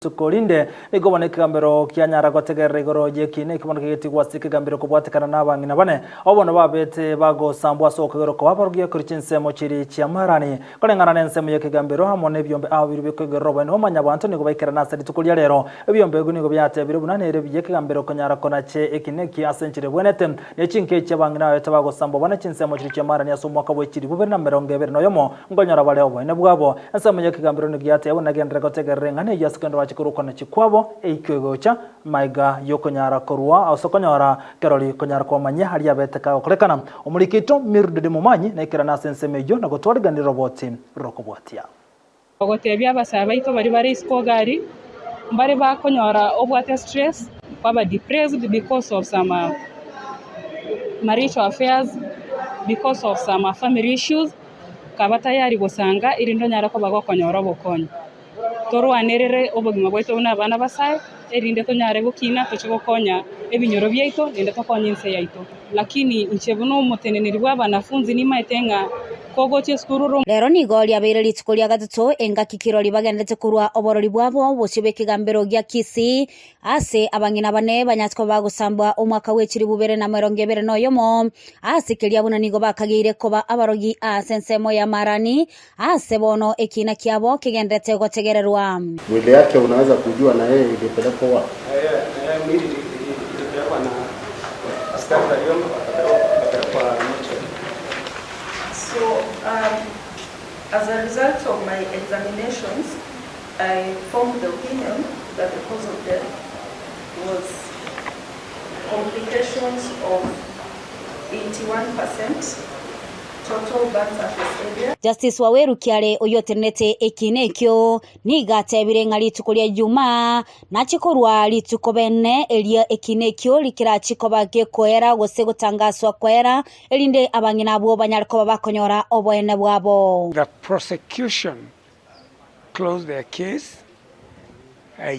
Rituko rinde nigo bono ekegambero kianyara gotegerera igoro y'ekiina eke bono kegetigwa ase ekegambero kobwatekana nabang'ina bane, abwo bono babete bagosambwa ase okogerwa koba abarogi korwa chinsemo chiria chi'amarani. Koreng'ana nensemo y'ekegambero amo nebiombe ao biria bikoigerera oboene bwa mwanyabanto nigo baikerana ase rituko ria rero. Ebiombe ebio nigo biatebire buna nere buya ekegambero konyara konache ekiina eki ase enchera ebwenerete, ne chinka echi abang'ina babete bagosambwa bane chinsemo chiria chi'amarani ase omwaka bwe 2021. Nkonyora bare oboene bwabo. Ensemo y'ekegambero nigo yatebwa, Nagenderere gotegerera eng'ana eyio ase kende bache korwa okonachi kwabo, eikio egocha, maiga y'okonyara korwa ase okonyora kerori konyara kobamanyia aria abete kagokorekana. Omoriki oito Mildred Momanyi naikerane ase ensemo eyio na gotwariganera roboti rokobwatia. Ogotebia abasae baito baria bare isiko iga aria, mbare bakonyora obwate stress, kwaba depressed because of some marital affairs, because of some family issues, kaba tayari gosanga erinde onyare koba gokonyora obokonyi. Torwanerere obogima bwaito buna abana abasae, erinde tonyare gokina toche gokonya ebinyoro biaito naende tokonye ense yaito. Lakini inche buna omoteneneri bw'abanafunzi nimaete ng'a kogocha esukuru ore. Rero nigo riabeire rituko ria gatato engaki kirori bagenderete korua oborori bwabo bosio bw'ekegambero gia Kisii ase abang'ina bane banyare koba bagosambwa omwaka bwe chilifu bibere na emerongo ebere na oyomo ase keria buna nigo bakageire koba abarogi ase ensemo y'amarani ase bono ekiina kiabo kegenderete gotegererwa. Mwili yake unaweza kujua na yeye ilipelekwa wapi? Mwili ilipelekwa na askari waliomba wakapelekwa mochari. So, as a result of my examinations, I formed the opinion that the cause of death was complications of 81% total burn surface area. Justice Waweru Kiare oyio otenenete ekiina ekio nigo atebire ng'a rituko ria Ijumaa nache korwa rituko bene erio ekiina ekio rikerache koba gekoera gose gotangaswa koera erinde abang'ina abwo banyare koba bakonyora oboene bwabo. The prosecution closed their case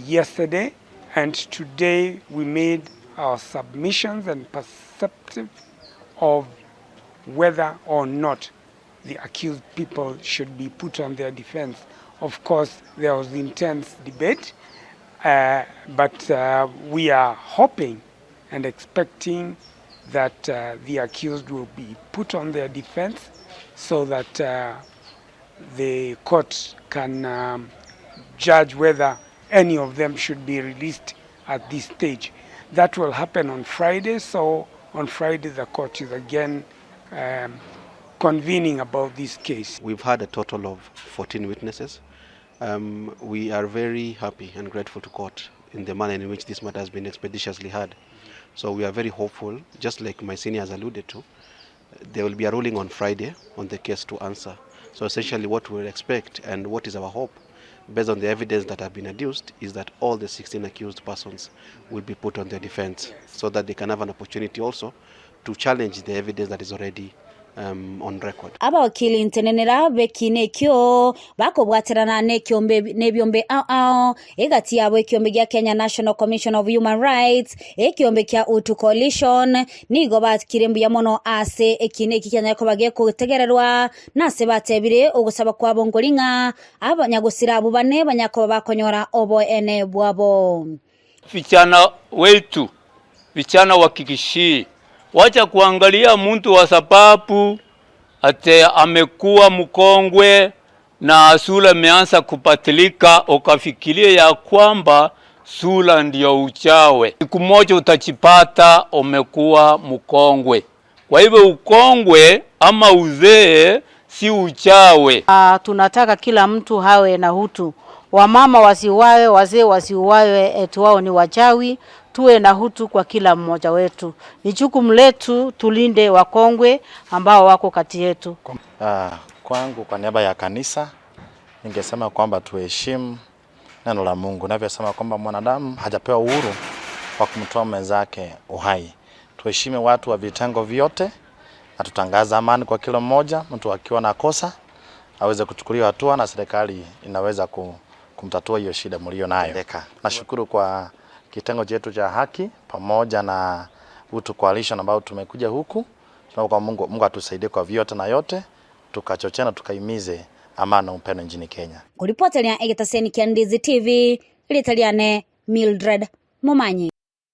yesterday and today we made our submissions and perceptive of whether or not the accused people should be put on their defense. Of course, there was intense debate, but we are hoping and expecting that the accused will be put on their defense so that the court can judge whether any of them should be released at this stage. That will happen on Friday, so on Friday the court is again convening about this case. We've had a total of 14 witnesses. We are very happy and grateful to court in the manner in which this matter has been expeditiously heard. So we are very hopeful, just like my senior has alluded to, there will be a ruling on Friday on the case to answer. So essentially what we expect and what is our hope, based on the evidence that have been adduced, is that all the 16 accused persons will be put on their defense so that they can have an opportunity also to challenge the evidence that is already on record. Abawakili ntenenera b'ekiina ekio bakobwaterana n'ekiombe n'ebiombe ao ao egati yabo ekiombe gia Kenya National Commission of Human Rights, ekiombe kia Utu Coalition nigo bakire mbuya mono ase ekiina eki kianyare koba gekotegererwa nase batebire ogosaba kwabo nkori ng'a abanyagosira abwo bane banyakoba bakonyora oboene bwabo. Vijana wetu, vijana wa Kikisii, wacha kuangalia mtu wa sababu ate amekuwa mkongwe na sura imeanza kupatilika, ukafikiria ya kwamba sura ndio uchawe. Siku moja utajipata umekuwa mkongwe. Kwa hivyo ukongwe ama uzee si uchawe. Tunataka kila mtu hawe na utu. Wamama wasiuawe, wazee wasiuawe eti wao ni wachawi. Tuwe na utu kwa kila mmoja wetu. Ni jukumu letu tulinde wakongwe ambao wako kati yetu. Kwangu kwa niaba ya kanisa ningesema kwamba tuheshimu neno la Mungu. Navyosema kwamba mwanadamu hajapewa uhuru wa kumtoa mwenzake uhai. Tuheshimu watu wa vitengo vyote na tutangaze amani kwa kila mmoja. Mtu akiwa na kosa aweze kuchukuliwa hatua na serikali inaweza kumtatua hiyo shida mlio nayo. Nashukuru kwa kitengo chetu cha haki pamoja na Utu Coalition ambao tumekuja huku. Tunaomba kwa Mungu, Mungu atusaidie kwa vyote na yote, tukachochea na tukaimize amani na upendo nchini Kenya. Kuripoteria egetaseni kia Ndizi TV, Litaliane Mildred Momanyi.